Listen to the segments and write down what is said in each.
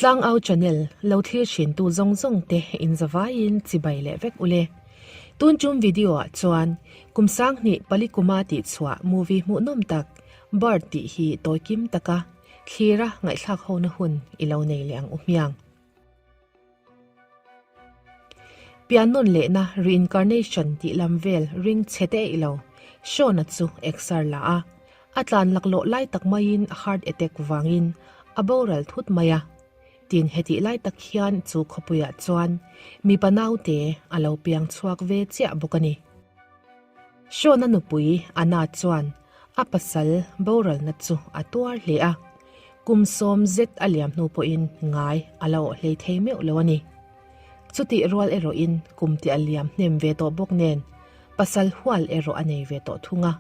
Tlangau channel lo thlir thintu zawng zawng te in zavaiin chibai leh vek ule. Tun tum video ah chuan kum sanghnih palikuma tih chhuah movie hmuhnawm tak Bird tih hi tawi kim taka thlira ngaihthlak hona hun i lo nei leh ang u hmiang. Piannawn lehna reincarnation tih lam vel ring chhe te eih lo, Shawn-a chu exer la a, a tlan laklawh lai tak maiin heart attack vangin a boral thut mai a. Tin hetih lai tak hian chu khawpuiah chuan mipa naute a lo piang chhuak ve chiah bawk a ni. Shawn-a nupui Anna chuan a pasal boralna chu a tuar hle a, kum sawm zet a liam hnu pawhin ngai a la awh hlei thei meuh lo a ni. Chutih rual erawhin kum ti a liam hnem ve tawh bawk nen pasal hual erawh a nei ve tawh thung a.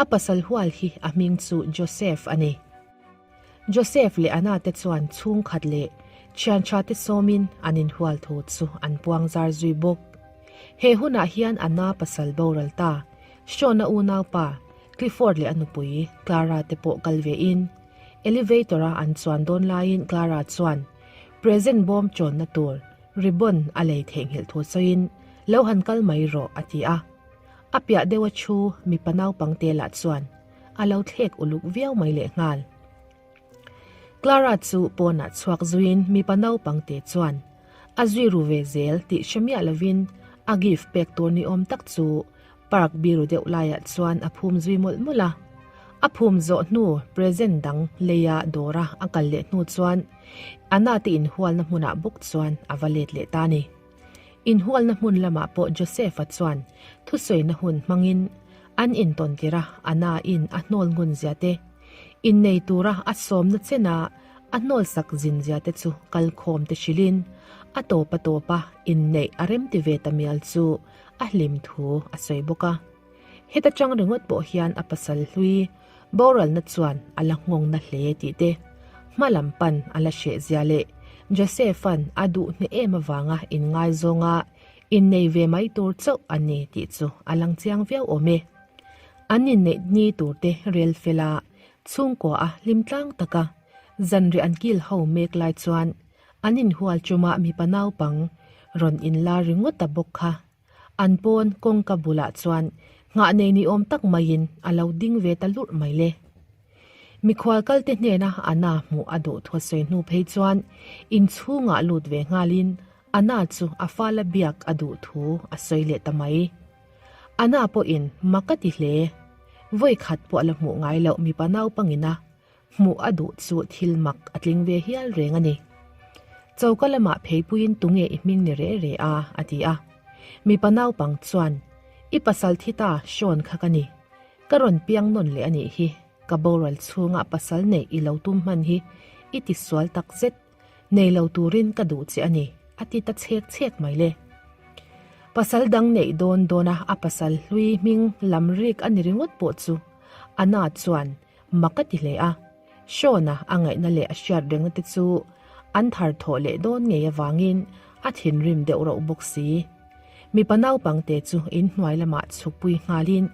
A pasal hual hi a hming chu Joseph a ni. Joseph leh Anna te chuan chhungkhat leh thian tha te sawmin an inhual thu chu an puang zar zui bawk. He hunah hian Anna pasal boral ta, Shawn-a unaupa Clifford leh a nupui Clara te pawh kal ve in, elevator-a an chuan dawn laiin Clara chuan present bawm chawnna tur ribbon a lei theihnghilh thu sawiin lo han kal mai rawh a ti a. A piah deuha thu mipa naupangte lah chuan a lo thlek uluk viau mai leh nghal. Clara chu pawnah chhuak zuiin mipa naupang te chuan a zui ru ve zel tih hre miah lovin a gift pek tur ni awm tak chu park biru deuh laiah chuan a phum zui mawlh mawlh a. A phum zawh hnu present dang leia dawra a kal leh hnu chuan Anna te inhualna hmunah bawk chuan a va let leh ta a ni. Inhualna hmun lamah pawh Joseph-a chuan thusawina hun hmangin an intawn tirh a, a na-in a hnawl ngun zia te, innei tura a sawmna chena a hnawlsak zin zia te chu kalkhawm te hrilhin a tawp a tawpa inneih a remti ve ta mial chu a hlim thu a sawi bawk a. Heta chang ringawt pawh hian a pasal hlui boralna chuan a la nghawngna hle tih te, hma lam pan a la hreh zia leh Joseph-a'n a duh hneh em avanga inngaizawng a innei ve mai tur chauh a ni tih chu a lang chiang viau awm e. An inneih ni tur te rel fela chhungkua a hlim tlang taka zanriah an kil ho mek lai chuan an inhual chuma mipa naupang rawn inlar ringawt ta bawk kha. An pawn kawngka bulah chuan nghah nei ni awm tak maiin a lo ding ve ta lurh mai le. Mikhual kalte hnena Anna hmuh a duh thu a sawi hnu phei chuan inchhungah lut ve nghalin Anna chu a fala biak a duh thu a sawi leh ta mai. Anna pawhin mak a ti hle. Vawi khat pawh a la hmuh ngai loh mipa naupangina hmuh a duh chu thil mak a tling ve hial reng a ni. Choka lamah pheipuiin tunge i hming ni reh reh a? a ti a. Mipa naupang chuan, I pasal thi ta, Shawn kha ka ni. Ka rawn piang nawn leh a nih hi. Ka boral chhungah pasal neih i lo tum hman hi i ti sual tak zet. Nei lo turin ka duh che a ni, a ti ta chhek chhek mai le. Pasal dang neih dawn dawna a pasal hlui hming lam rik a ni ringawt pawh chu Anna chuan Mak a ti hle a, Shawn-a a ngaihna leh a hriat rengna te chu an thar thawh leh dawn ngei avangin a thinrim deuh rauh bawk si. Mipa naupangte chu inhnuai lamah chhukpui nghalin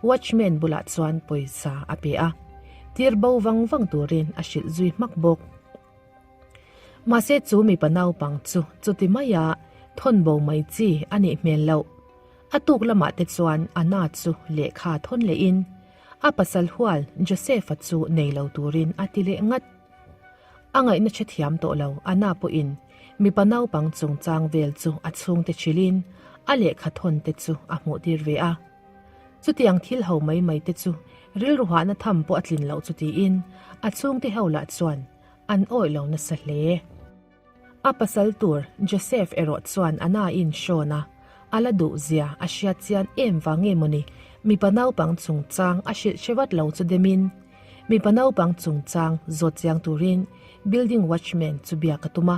watchman bulah chuan pawisa a pe a, tir bo vang vang turin a hrilh zui hmak bawk. Mahse chu mipa naupang chu chuti maia thawn bo mai chi a nih hmel loh. A tuk lamah te chuan Anna chu lehkha thawn lehin a pasal hual Joseph-a chu nei lo turin a ti leh ngat. A ngaihna hre thiam tawh lo Anna pawhin mipa naupang chungchang vel chu a chhungte hrilhin a lehkha thawn te chu a hmuh tir ve a. Chutiang thil ho mai mai te chu rilru hahna tham pawh a tlin loh chu tiin a chhungte ho lah chuan an awih lo nasa hle. A pasal tur Joseph erawh chuan a nain Shawn a a la duh zia a hriat chian em vang nge mawni mipa naupang chungchang a hrilh hre vat lo chu demin mipa naupang chungchang zawt chiang turin building watchman chu biak a tum a.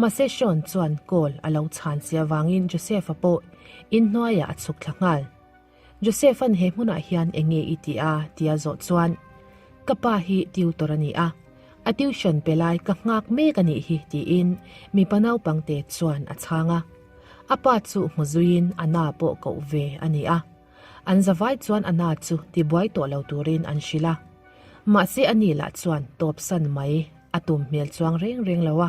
Mahse Shawn chuan call a lo chhan si avangin Joseph-a pawh inhnuaiah a chhuk thla nghal. Joseph-a'n he hmunah hian eng nge i tih a? tia zawh chuan, Ka pa hi tutor a ni a, a tuition pe lai ka nghak mek a nih hi tiin mipa naupangte chuan a chhang a. A pa chu hmu zuiin a na pawh koh ve a ni a. An zavai chuan a na chu tibuai tawh lo turin an hrilh a. Mahse a ni lah chuan tawpsan mai a tum hmel chuang reng reng lo a.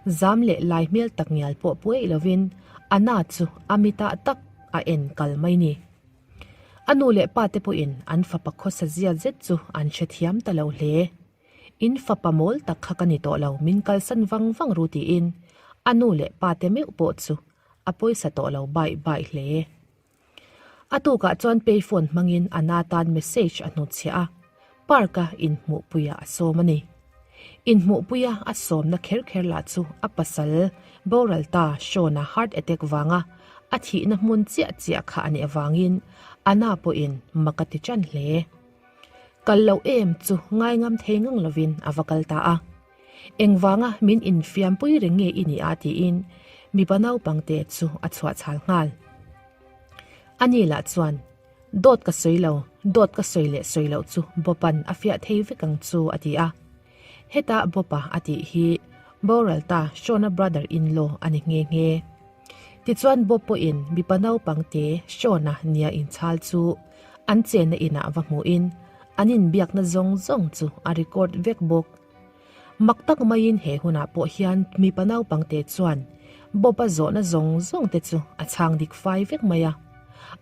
Zam leh lai hmel tak ngial pawh puaih lovin Anna chu a mitah tak a en kal mai ni. A nu leh pa te pawhin an fapa khawsa zia zet chu an hrethiam ta lo hle. In fapa mawl tak kha ka ni tawh lo, min kalsan vang vang ru tiin a nu leh pa te meuh pawh chu a pawisa tawh lo baih baih hle. A tukah chuan payphone hmangin Anna tan message a hnutchhiah a, park-a inhmuhpuiah a sawm a ni. Inhmuhpuia a sawmna kher kher lah chu a pasal boral ta Sean-a heart attack vanga a thihna hmun chiah chiah kha a nih avangin Anna pawhin mak a ti ṭan hle. Kal loh em chu ngaingam thei ngang lovin a va kal ta a. Engvanga min infiampui reng nge i nih a tiin mipa naupangte chu a chhuah chhal nghal. Ani lah chuan, Dawt ka sawi lo, dawt ka sawi leh sawi loh chu Bopa'n a fiah thei vek ang chu a ti a. Heta Bopa a tih hi boral ta Shona brother in law a ni nghe nghe. Tichuan Bob pawhin mipa naupangte Shona nia inchhal chu an chenna inah va hmuhin an inbiakna zawng zawng chu a record vek bawk. Mak tak maiin he hunah pawh hian mipa naupangte chuan Bob-a zawhna zawng zawng te chu a chhang dik fai vek mai a.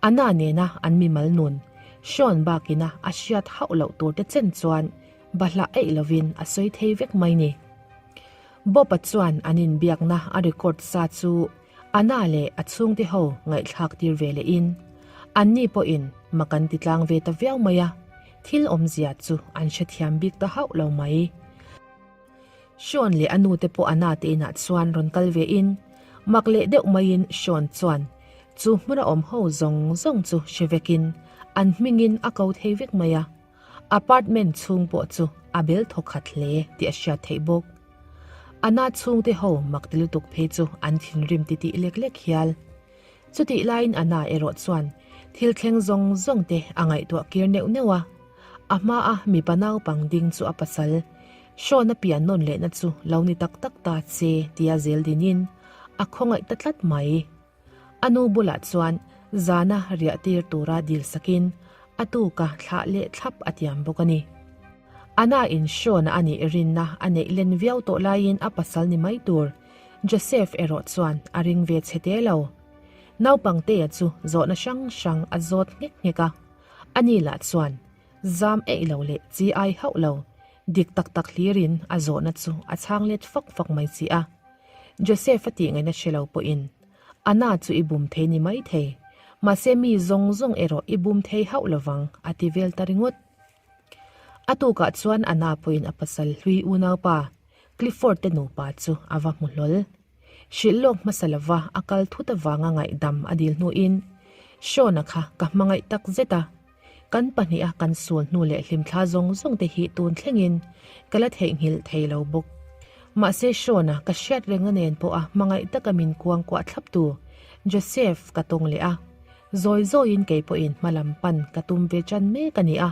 Anna nena an mimal nun, Sean bakina a hriat hauh loh tur te chen chuan bahlah eih lovin a sawi thei vek mai ni. Bob-a chuan an inbiakna a record sa chu Anna leh a chhungte ho ngaihthlak tir ve lehin, anni pawhin mak an ti tlang ve ta viau mai a. Thil awmzia chu an hrethiam bik ta hauh lo mai. Sean leh a nute pawh a nate inah chuan rawn kal ve in, mak leh deuh maiin Sean chuan chu hmuna awm ho zawng zawng chu hre vekin an hmingin a ko thei vek mai a. Apartment chhung pawh chu a bel thaw khat hle tih a hriat theih bawk. A na chhungte ho mak ti lutuk phei chu an thinrim titih lek lek hial. Chutih laiin Anna erawh chuan thil thleng zawng zawng te a ngaihtuah kir neuh neuh a. A hmaa mipa naupang ding chu a pasal, Sean-a pian nawn lehna chu lo ni tak tak ta che tia zel dinin a khawngaih ta tlat mai. A nu bulah chuan zana riah tir tura dil sakin a tuka thlah leh thlap a tiam bawk a ni. Anna in Sean-a a nih rinna a neih len viau tawh laiin a pasal ni mai tur Joseph erawh chuan a ring ve chhe te lo. Naupangtea chu zawhna hrang hrang a zawt nghek nghek a, ani lah chuan zam eih lo leh chi ai hauh lo, dik tak tak hlirin a zawhna chu a chhang let fak fak mai si a. Joseph a tih ngaihna hre lo pawhin, A na chu i bum thei ni mai thei, mahse mi zawng zawng erawh i bum thei hauh lovang a ti vel ta ringawt. A tukah chuan a na pawhin a pasal hlui unaupa Clifford te nupa chu a va hmu hlawl. Hrilh lawk hmasa lova a kal thut avanga ngaihdam a dil hnuin, Sean-a kha ka hmangaih tak zet a, kan pahniha kan sul hnu leh hlimthla zawng zawng te hi tun thlengin ka la theihnghilh thei lo bawk. Mahse Sean-a ka hriat rengna nen pawha hmangaih taka min kuangkuah thlaptu Joseph ka tawng leh a, Zawi zawiin kei pawhin hmalam pan ka tum ve ṭan mek a ni a.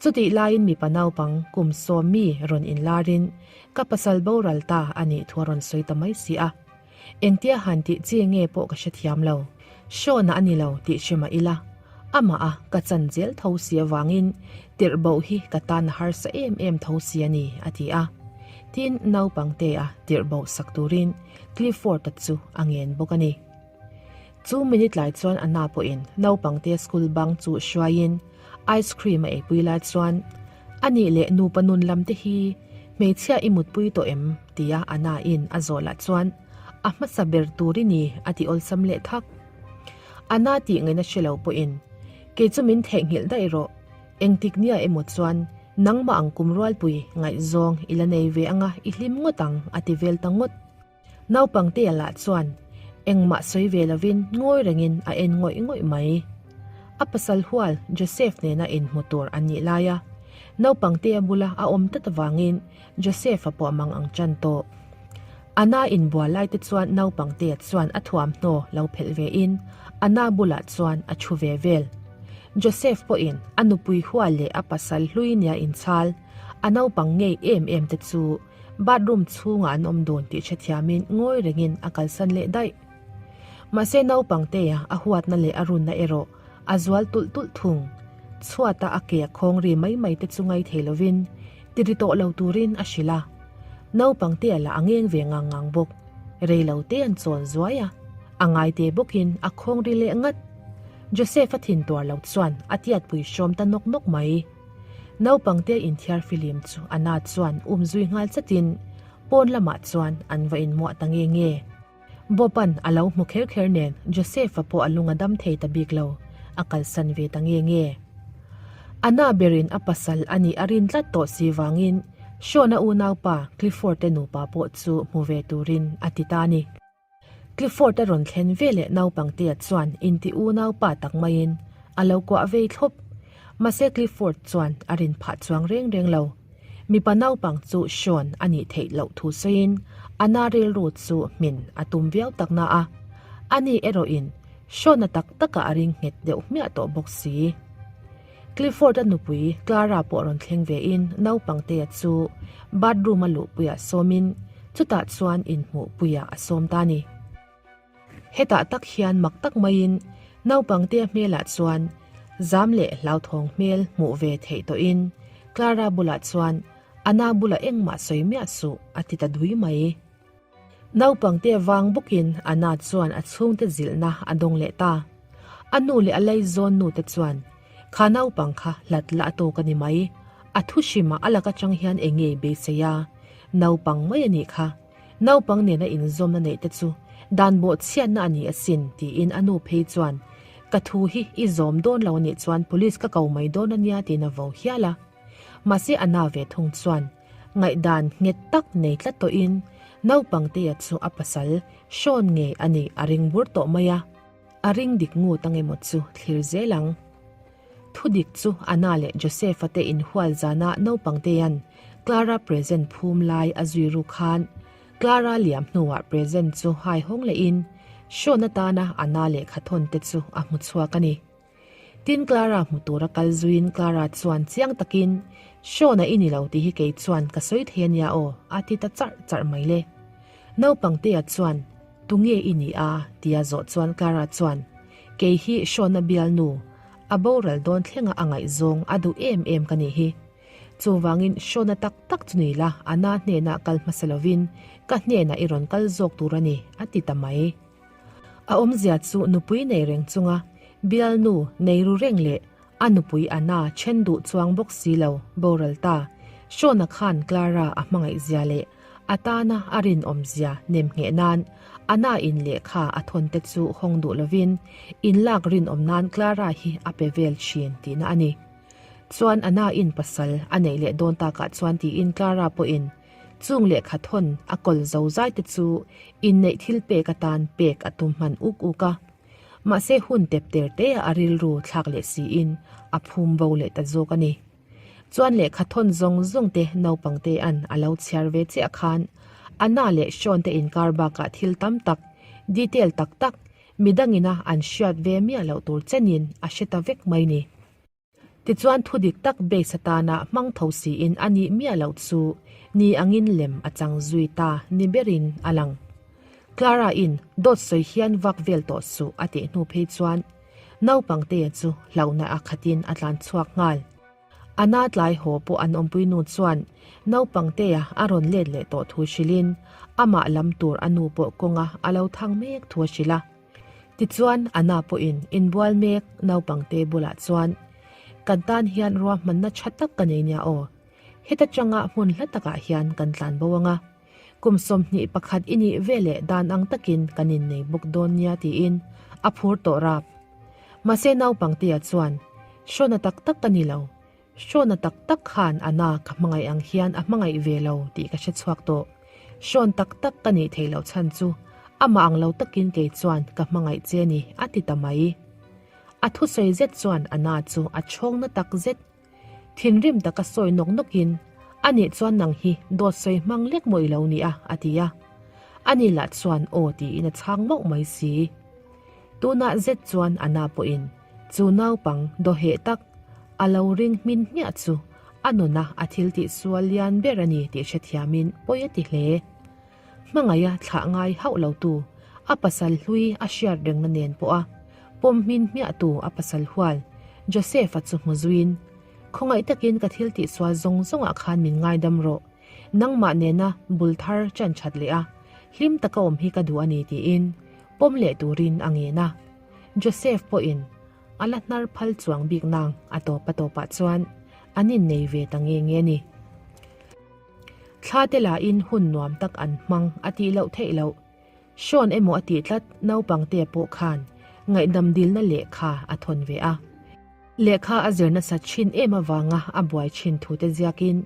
Chutih laiin mipa naupang kum sawmi rawn inlarin ka pasal boral ta a nih thu a rawn sawi ta mai si a. Engtia han tih chi nge pawh ka hrethiam lo. Hrawna a ni lo tih hre mah ila, amah a ka chan zel tho si avangin tirh boh hi ka tan a harsa em em tho si a ni, a ti a. Tin, naupangte a tirh boh sak turin Clifford-a chu a ngen bawk a ni. Chu minute lai chuan Anna pawhin naupangte school bang chu hruaiin ice cream a eipui lai chuan, A nih leh nupa nun lam te hi hmeichhia i mutpui tawh em? tia Anna in a zawh lah chuan a hmasa ber tur i ni a ti awlsam leh thak. Anna tih ngaihna hre lo pawhin, Kei chu min theihnghilh daih rawh, engtik nia emaw chuan nangmah ang kum rualpui ngaihzawng i la nei ve anga i hlim ngawt ang a ti vel ta ngawt. Naupangtea lah chuan engmah sawi ve lovin ngawi rengin a en ngawih ngawih mai. A pasal hual Joseph nena inhmu tur an nih laia naupangtea bula a awm tlat avangin Joseph-a pawh mang ang tan tawh. Anna inbual lai te chuan naupangtea chuan a thuamhnaw lo phelh vein Anna bulah chuan a thu ve vel. Joseph pawhin a nupui hual leh a pasal hlui nia inchhal a naupang ngei em em te chu Bathroom chhungah an awm dun tih hrethiamin ngawi rengin a kalsan leh daih. Mahse naupangtea a huatna leh a runna erawh a zual tulh tulh thung. Chhuata a ke a khawng ri mai mai te chu ngai thei lovin tiri tawh lo turin a hrilh a. Naupang te lah a ngeng ve ngang ngang bawk. Rei lo te an chawn zuai a, a ngai te bawkin a khawng ri leh ngat. Joseph a thin tuar lo chuan a tiatpui hrawm ta nawk nawk mai. Naupang te inthiar filim chu a na chuan um zui nghal chatin pawn lamah chuan an va inmuah ta nge nge. Bob-a'n a lo hmu kher kher nen Joseph-a pawh a lung a dam thei ta bik lo, a kalsan ve ta nge nge. A na berin a pasal a nih a rin tlat tawh si vangin Sean-a unaupa Clifford-te nupa pawh chu hmu ve turin a ti ta a ni. Clifford-a rawn thlen veleh naupangtea chuan inti unaupa tak maiin a lo kuah vei thlawp. Mahse Clifford chuan a rin phah chuang reng reng lo. Mipa naupang chu Sean a nih theih loh thu sawiin a na rilru chu hmin a tum viau tak na a, ani erawhin Sean-a tak takah a ring nghet deuh hmiah tawh bawk si. Clifford-a nupui Clara pawh rawn thleng vein naupangtea chu bathroom-a luhpuiah sawmin chutah chuan inhmuhpuiah a sawm ta a ni. Hetah tak hian mak tak maiin naupangtea hmelah chuan zam leh hlauthawng hmel hmuh ve theih tawhin Clara bulah chuan a na bulah engmah sawi miah suh a ti ta dui mai. Naupangte vang bawkin Anna chuan a chhungte zilhna a dawng leh ta. A nu leh a laizawn nute chuan, Kha naupang kha hlat la a tawk a ni mai. A thu hrimah a lak atang hian eng nge beisei a? Naupang mai a nih kha. Naupang nena inzawmna neih te chu dan bawhchhiatna a ni asin tiin a nu phei chuan, Ka thu hi i zawm dawn lo a nih chuan police ka ko mai dawn a nia tiin a vo hial a. Mahse Anna ve thung chuan, Ngaihdan nghet tak nei tlat tawhin naupangtea chu a pasal Sean ngei a nih a ring bur tawh mai a, a ring dik ngut ang emaw chu thlir zel ang. Thudik chu Anna leh Joseph-a te inhual zana naupangtea'n Clara present phum lai a zui ru khan Clara liam hnuah present chu hai hawng lehin Sean atana Anna lehkha thawn te chu a hmu chhuak a ni. Tin Clara hmu tura kal zuiin Clara chuan chiang takin, Sean-a i ni lo tih hi kei chuan ka sawi thei a nia aw, a ti ta charh charh mai le. Naupangtea chuan, Tunge i ni a? tia zawh chuan Clara chuan, Kei hi Sean-a bialnu, a boral dawn thlenga a ngaihzawng a duh em em ka nih hi. Chuvangin Sean-a tak tak chu ni la, a na hnenah kal hmasa lovin ka hnenah i rawn kal zawk tur a ni, a ti ta mai. A awmzia chu nupui nei reng chunga bialnu nei ru reng leh a nupui Anna then duh chuang bawk si lo boral ta. Sean-a khan Clara a hmangaihzia leh a tana a rinawmzia nem ngheh nan Anna in lehkha a thawn te chu hawng duh lovin inlak rinawm nan Clara hi a pe vel thin tihna a ni. Chuan Anna in pasal a neih leh dawn takah chuan tiin Clara pawhin Chung lehkha thawn a kawl zo zai te chu inneih thil pek atan pek a tum hman uk uk a. Mahse hun tep ter te a rilru thlak leh siin a phum bo leh ta zawk a ni. Chuan lehkha thawn zawng zawng te naupang te an a lo chhiar ve chiah khan Anna leh Sean te inkar bakah thil tam tak, detail tak tak, midangina an hriat ve miah loh tur chenin a hre ta vek mai ni. Tichuan thu dik tak base atana hmang tho siin a nih miah loh chu ni angin lem a chang zui ta ni berin a lang. Clara in dawt sawi hian vak vel tawh suh a tih hnu phei chuan naupangtea chu hlauhna a khatin a tlan chhuak nghal. A na tlai haw pawh an awmpui nu chuan naupangtea a rawn let leh tawh thu hrilhin amah lam tur a nu pawh kawnga a lo thang mek thu a hrilh a. Tichuan, Anna pawhin inbual mek naupangte bulah chuan, Kan tan hian ruahmanna tha tak ka nei nia aw. Heta tanga hmun hla takah hian kan tlan bo ang a. Kum 21 i nih ve leh dan ang takin kan innei bawk dawn nia tiin a phur tawh rap. Mahse naupangtea chuan, Hrawna tak tak ka ni lo. Sean-a tak tak khan a na ka hmangaih ang hian a hmangaih ve lo tih ka hre chhuak tawh. Sean tak tak ka nih theih loh chhan chu amah ang lo takin kei chuan ka hmangaih che ni a ti ta mai. A thusawi zet chuan a na chu a chhawng na tak zet. Thinrim taka sawi nawk nawkin, Anih chuan nang hi dawt sawi hmang lek maw i lo ni a? a ti a. Ani lah chuan aw tiin a chhang mauh mai si. Tunah zet chuan a na pawhin Chu naupang dawheh tak a lo ring hmin hmiah chu a nuna a thil tih sual lian ber a ni tih hrethiamin pawi a ti hle. Hmangaia thlah ngai hauh lotu a pasal hlui a hriat rengna nen pawha pawm hmin hmiahtu a pasal hual Joseph-a chu hmu zuiin, Khawngaih takin ka thil tih sual zawng zawngah khan min ngaidam rawh. Nangmah nena bul thar chan that leh a, hlim taka awm hi ka duh a ni tiin pawm leh turin a ngen a. Joseph pawhin a la hnar phal chuang bik nang a tawp a tawpah chuan an innei ve ta nge nge a ni. Thla te lahin hun nuam tak an hmang a tih loh theih loh. Sean emaw a tih tlat naupangte pawh khan ngaihdam dilna lehkha a thawn ve a. Lehkha a zir nasa thin em avanga a buai thin thute ziakin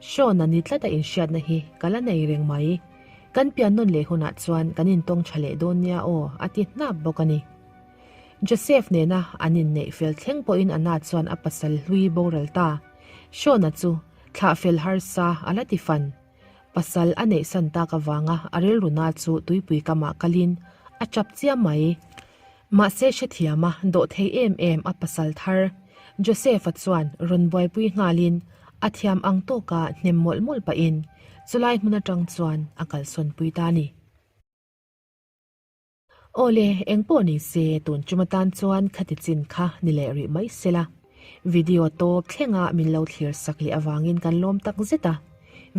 Sean-a ni tlata inhriatna hi ka la nei reng mai. Kan pian nawn leh hunah chuan kan intawng tha leh dawn nia aw a ti hnap bawk a ni. Joseph nena an inneih fel thleng pawhin Anna chuan a pasal hlui boral ta. Sean-a chu thlah fel harsa a la ti fan. Pasal a neih san tak avanga a rilruna chu tuipui kamah kalin a chap chiam mai. Mahse hrethiama dawh thei em em a pasal thar Joseph-a chuan rawn buaipui nghalin a thiam ang tawka hnem mawlh mawlh pahin chulai hmun atang chuan a kalsawnpui ta a ni. Awle, eng pawh ni se tun tum atan chuan khati chin kha ni leh rih mai sela. Video tawp thlenga min lo thlir sak leh avangin kan lawm tak zet a.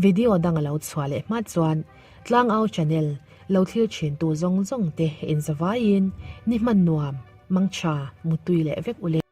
Video dang a lo chhuah leh hma chuan Tlangau channel lo thlir thintu zawng zawng te inzavaiin ni hman nuam, mangtha, mutui leh vek u le.